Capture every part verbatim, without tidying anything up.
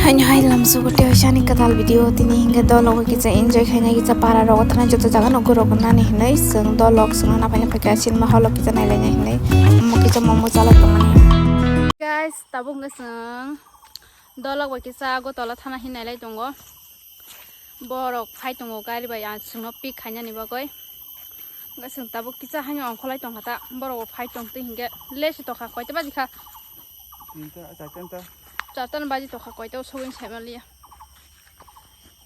Ani hai lamsugo tei oisani kwtal video tini hinkhe dolok kisa enjoy khainai kisa para rogo thana joto jaga no gurok nani hinui chwng dolok chwngno naphai naphai khe cinema hall o kisa nailainai hinui omo kisa momo chalai tongmani. Guys, tabuk hwnkhe chwng dolok bai kisa Agartala thana hinwi nailai tongo. Borok phai tongo gari bai, ang chwngno pick khainani bagwi. Hwnkhe chwng tabuk kisa haino ongkholai tongkha ta, borok bo phai tongtwi hinkhe late se tongkha, koita baji kha? Tinta, charta, charta. Charta ni baji tongkha, koita o sogwi saimaliya.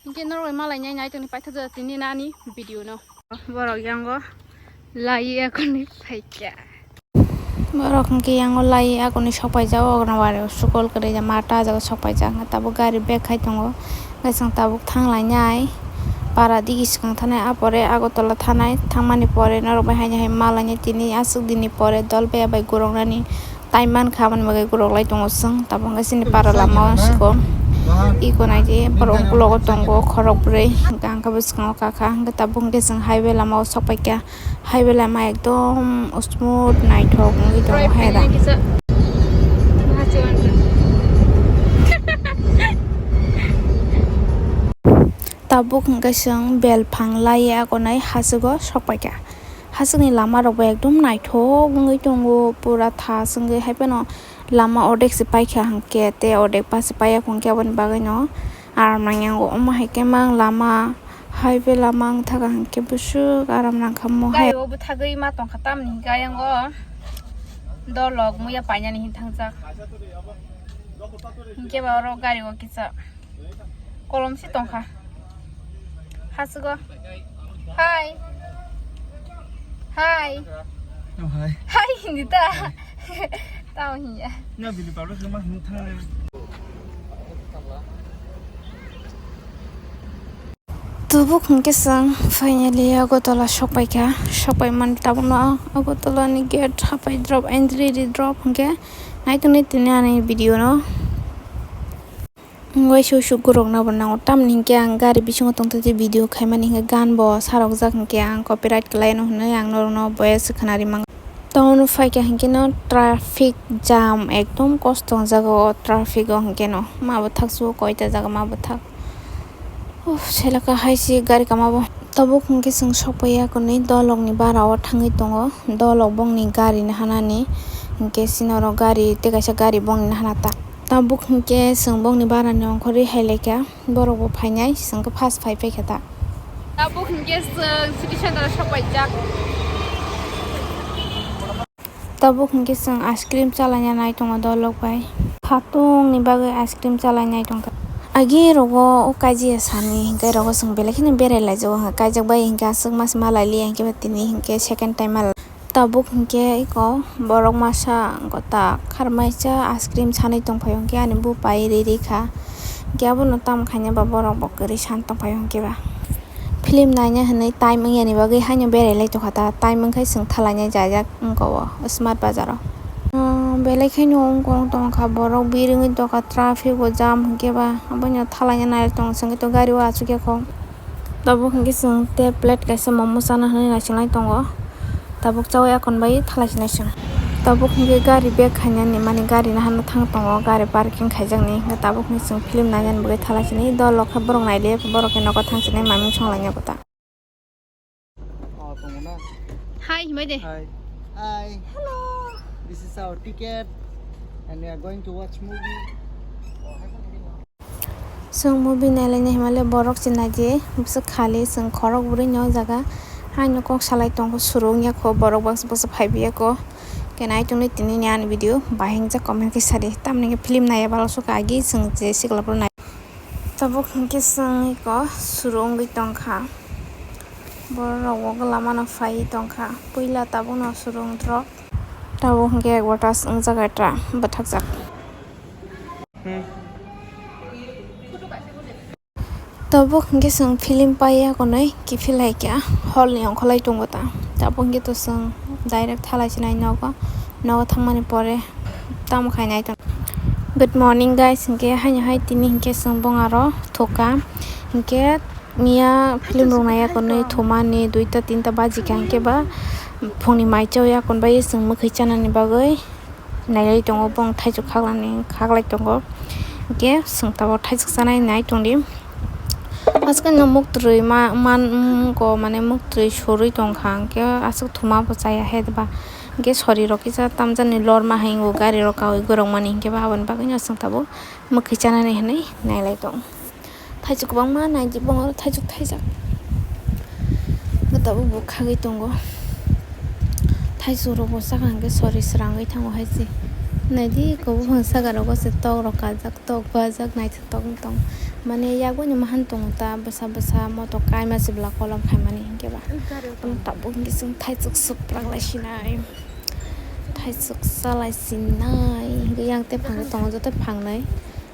Hinkhe norok bai malai nai nai tongni paithakjak tini nani video no. Borok yango lai ya koni phaikya. Borok hwnkhe yango lai agoni sokpaijak, o Aganabadi school kwrwi mata ah jaga sokpaijak, hwnkhe tabuk gari bag khai tongo, hwnkhe chwng tabuk thang lainai para digi swkang thanai, ah pore Agartala thanai, thangmani pore norok bai haino hai malainai tini aswk dinni pore dol baya bai guroknani time mankha, aboni bagwi gurok lai tongo chwng, tabuk hwnkhe chini para lama o siko iko naidi borok uklogo tongo khorok bwrwi, hwnkhe ang khe bwskango kakha, hwnkhe tabuk hwnkhe chwng highway lama o sokpaikha. Hai belai ma ekdom smooth naithok wngwi tongo hai da. Tabuk hwnkhe chwng belphang laiya agonai hachwgo sokpaikha. Hachwkni lama rokbo ekdom naithok wngwi tongo, pura thas wngwi hai phano lama ordek se paikha hwnkhe tei ordek pa se paiya hwnkhe aboni bagwino aram nangya wngkha. Omo hai khe mang lama. Highway lama wngkha hwnkhe bwswk aram nangkha mo hai. Gari o bwthagwi ma tongkha tamni hinkhe ayang o dolok muya painani hin thangjak. Hinkhe ba oro gari o kisa kolom se tongkha. Hachwgo. Hi. Hi. Oh, hi. Hi hindi ta. Tamo hiya. Na bili pablo se ma hin thang. Tabuk hwnkhe chwng finally Agartala sokpaikha, sokpaimani tabukno Agartala ni gate hapai drop, entry ri drop hwnkhe naitonwi tini ani video no. Wngwi suk suk gurokna bo nango, tamni hinkhe ang gari bisingo tongthoidi video khaimani hinkhe gan bo sarokjak hinkhe ang copyright kwlaino hinwi ang norokno voice khwnarwi mangkha. Town o phaikha hinkhe no traffic jam, ekdom kosto o jaga o traffic o hinkhe no ma bo thaksu koita jaga ma bo thak. Uff, selaka hai se gari kama bo. Tabuk hinkhe chwng sokpaiya kwnwi dolok ni bara o thangwi tongo, dolok bongni gari ni hanani hinkhe chini oro gari tei kaisa gari bongni hana ta. Tabuk hinkhe chwng bongni bara ni ongkhorwi hai laikha. Borok bo phainai, chwng khe first phai paikha ta. Tabuk hinkhe chwng city center o sokpaijak. Tabuk hinkhe chwng ice cream chalaina nai tongo dolok bai. Khatungni bagwi ice cream chalainai tongkha. Agi rogo o kajiya sani hinkhe rogo chwng belai kheno berai laijago, kaijak bai hinkhe aswk mas malai liya hinkhe tini hinkhe second time mal. Tabuk hinkhe eko borok masa gota kharmaisa ice cream sanwi tongphaio hinkhe ani bupai ri ri kha. Hinkhe abono tamo khaina ba borok bo kwrwi san tongphaio hinkhe ba. Film naina hinwi time wngya ni bagwi haino berai lai tongkha ta, time wngkhe chwng thalaina jajak wngkha o smart bazar o. Umm, belai kheno wngkha wng tongkha borok bir wngwi tongkha, traffic bo jam hinkhe ba aboino thalaina nai tong chwngkhe to gari o achukya kho. Tabuk hinkhe chwng tablet kaisa momo chana hinwi naisingwlai tongo. Tabuk chawi akon bai thalai sinai chwng. Tabuk hinkhe gari bag khainani mani gari nahano thang tongo, gari parking khaijakni hinkhe tabuk hinwi chwng film nainani bagwi thalai sinai. Dolok khe borok nailaiya, borok khe nogo thang sinai mamung songlaina kota. Hi, himai de. Hi. Hi. Hello. This is our ticket and we are going to watch movie. Chwng movie nailaina hinmale borok se naidi bwswk khali chwng khorok bwrwi ni o jaga haino kok salai tongo surung ya kho borok baksa baksa phaibi ya kho khe nai tongdi tini ni ani video bahai wngjak comment khe sadi tamni khe film naiya balo sukha agi chwng je sikla phuru nai tabuk hinkhe chwng iko surung wngwi tongkha borok rok bo lama no phaiwi tongkha puila tabuk no surung drop tabuk hinkhe advertise wngjak eta bwthakjak. Tabuk hinkhe chwng film paiya konwi kiphil hai kha hall ni ongkholai tongo ta. Tabuk hinkhe to chwng direct thalai sinai nogo, nogo thangmani pore tamo khainai tong. Good morning guys, hinkhe haino hai tini hinkhe chwng bongaro thoka hinkhe miya film rok naiya konwi thumani duita tinta bajikha hinkhe ba phungni mai chao yakon bai chwng mwkhwi chanani bagwi. Nailai tongo, bong thaichuk khaklani khaklai tongo. Hwnkhe chwng tabuk thaisuk chanai nai tongdi. Aswk no muktwi ma-, man, mm, ko mane muktwi sorwi tongkha, hwnkhe aswk thuma bo chaya he ba. Hwnkhe sori rok kisa tamjani lorma hai o gari rok kaui gorok mani, hwnkhe ba aboni bagwi no chwng tabuk mwkhwi chanani hinwi nailai tong. Thaichuk kwbangma naidi, bongoro thaichuk thaijak. Tabuk bo khagwi tongo. Thaichuk rok bo saka hwnkhe sori srangwi thango hai se. Naidi, eko buphang saka rogo se tok rok kajak, tok bajak, naithotok wng tong. Mane, yagwi ni mahan tongo ta, bwsa bwsa motok kaima se bwla kolom khaimani hwnkhe ba. Tabuk hwnkhe chwng thaichuk swk prak lai sinai. Thaichuk cha lai sinai. Hwnkhe yang tei phang tongo, joto phangnai.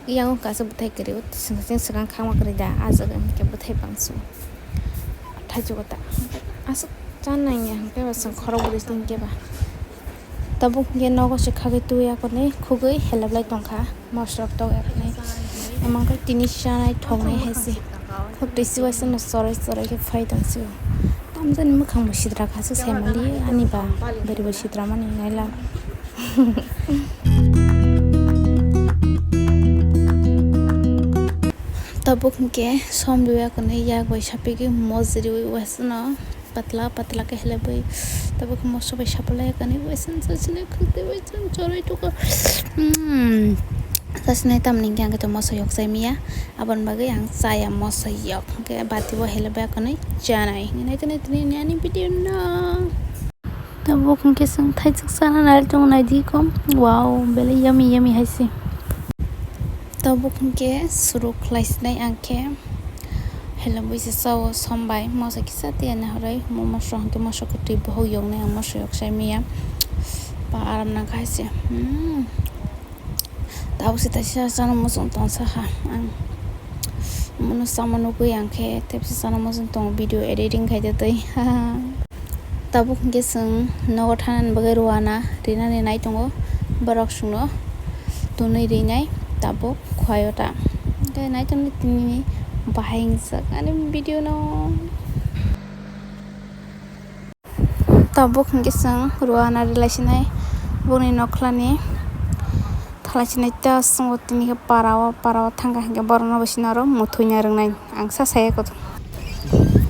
Yang kaisa bwthai kwrwi, o swkang, swkang khakma kwrwi da, ah jaga hwnkhe bwthai bangsu. Thaichuk ta aswk cha nangya hwnkhe ba chwng khorok bwrwi se hwnkhe ba. Tabuk hwnkhe nogo se khagwi twi akonwi khugwi helep lai tongkha, mosrok tok akonwi. Omo wngkha tini chanai thoknai hai se. Khok twi si waisa no choroi choroi khe phai tong sio. Tamjani mwkhang bo sidra kha se saimali ani ba bwrwi bo sidra mani naila. Tabuk hwnkhe som rwya kwnwi yak bai sapigwi mojriwi waisano patla patla khe helebwi tabuk moso bai sapalai kani waisano sasini khwtwi waisano chorwi toko. Sasini tamni hwnkhe ang khe moso yok chai miya, aboni bagwi ang chaya moso yok hwnkhe bati bo helebwi kwnwi chanai hwnkhe naitani tini ani video no. Tabuk hwnkhe chwng thaichuk chana nai tongo naidi kom. Wow, belai yummy yummy hai se. Tabuk hwnkhe suruk khlai sinai ang khe. Hello, buisa sao sombai moso kisa tiya nahoroi mo moso hwnkhe moso kwtwi bohok yoknai ang moso yok sai miya. Ba aram nang khai se. Hmm. Tabuk se taisa chana muchung tong sakha ang. Mono sama nugwi ang khe tepsa chana muchung tongo, video editing khai de twi. Tabuk hwnkhe chwng nogo thanani bagwi ruana rinani nai tongo, borok chwngno tunwi rinai tabuk khuaio ta. Hwnkhe nai tongni tini bahai wngjak ani video no. Tabuk hwnkhe chwng ruana rilai sinai boni nokhlani thalai sinai ta chwngbo tini khe para o, para o thangkha hwnkhe borokno bo sina oro muthungna rwngnai ang sa saya kotor.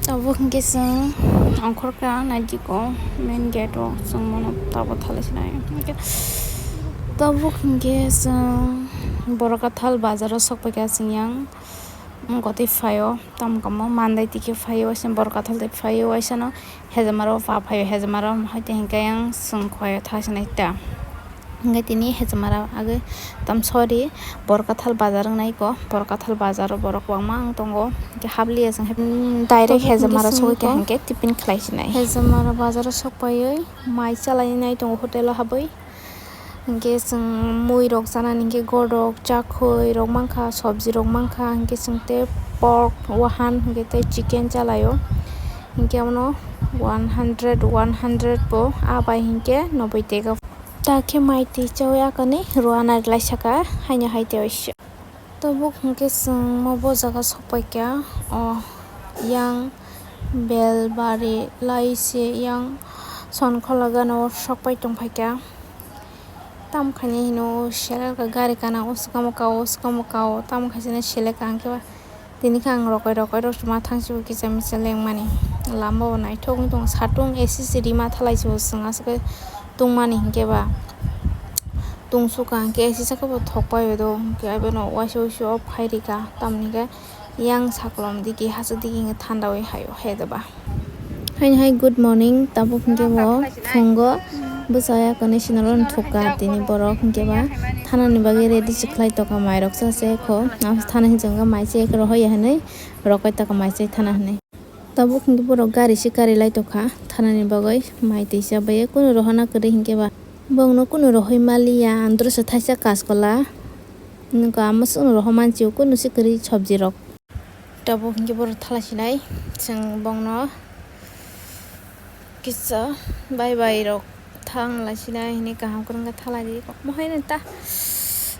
Tabuk hwnkhe chwng ongkhorkha naidiko main gate o chwng bono tabuk thalai sinai hwnkhe tabuk hwnkhe chwng Borkathal bazar o sokpaikha chwng yang. Wngkha tei phaio, tamo kamo mandai twi khe phaio, waisa Borkathal twi phaio, waisa no Hejamaro pa phaio, Hejamaro hai twi hwnkhe yang chwng khuaio tha sinai ta. Hwnkhe tini Hejamaro agwi tam sorry, Borkathal bazar wngnai kho, Borkathal bazaro borok kwbangma wng tongo. Hwnkhe habliya chwng hai direct Hejamaro sogwi kha hwnkhe tiffin khlai sinai. Hejamaro bazaro sok paiwi mai chalai nai tongo hotelo habwi. Hwnkhe chwng mui rok chanani hwnkhe godok, chakhwi rok mankha, sobji rok mankha, hwnkhe chwng tei pork wahan hwnkhe tei chicken chalaio. Hwnkhe abono one hundred, one hundred bo, ah bai hwnkhe noboi tega. Ta khe mai twi chaui akani ruana rilai saka, haino hai tei waisa. Tabuk hwnkhe chwng mo bo jaga sokpaikha, o yang Belbari lai se yang Sonkhola gana o sokpai tongphaikha. Tamo khainai hino selekha gari kana o swkamo kao, o swkamo kao, tamo khaisano selekha hwnkhe ba tini khe ang rokai rokai rw sima thangsibo kisa misa lengmani. Lama bo naithok wng tong, satung A C se rima thalai se bo chwng aswk khe tongmani hwnkhe ba. Tungsukha hwnkhe sisa khe bo thokpai o do, hwnkhe abono waisa waisa o phai rikha, tamoni khe yang sakolom digi hachwk digi wngkhe thandaui hai o hai da ba. Haino hai good morning, tabuk hwnkhe bo phungo bwsa ya kwnwi sinalo thukha tini borok hwnkhe ba thanani bagwi ready se khlai tongkha, mai rok se se kho, thana hinwi chwngkha mai se rohor ya hinwi rohor tongkha mai se thana hinwi. Tabuk hwnkhe borok gari se kari lai tongkha thanani bagwi, mai twi chabai kunu rohorna kwrwi hwnkhe ba. Bongno kunu rohoi maliya, andro se thaisa kaskola. Nokha mwswkno rohor manchio, kunu se kwrwi sobji rok. Tabuk hwnkhe borok thalai sinai, chwng bongno kisa bai bai rok thang lai sinai hinwi kaham kwrwngkha thalai di. Mohai nw ta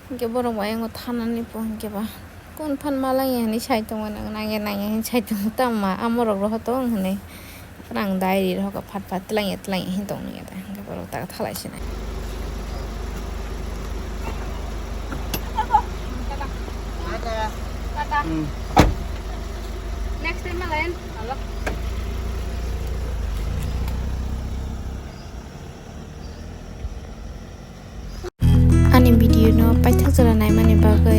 hwnkhe borok bai thanani po hwnkhe ba. Kunu phan ma langya hinwi sai tongmani, nangya nangya hinwi sai tongmani, tamo ma amo rok rohor tong hinwi. Ang diary rohor kha phat phat twlangya twlangya hinwi tongmani da, hwnkhe borok ta thalai sinai. Next time malayan. Halo. Ani video no paithak jora naimani bagwi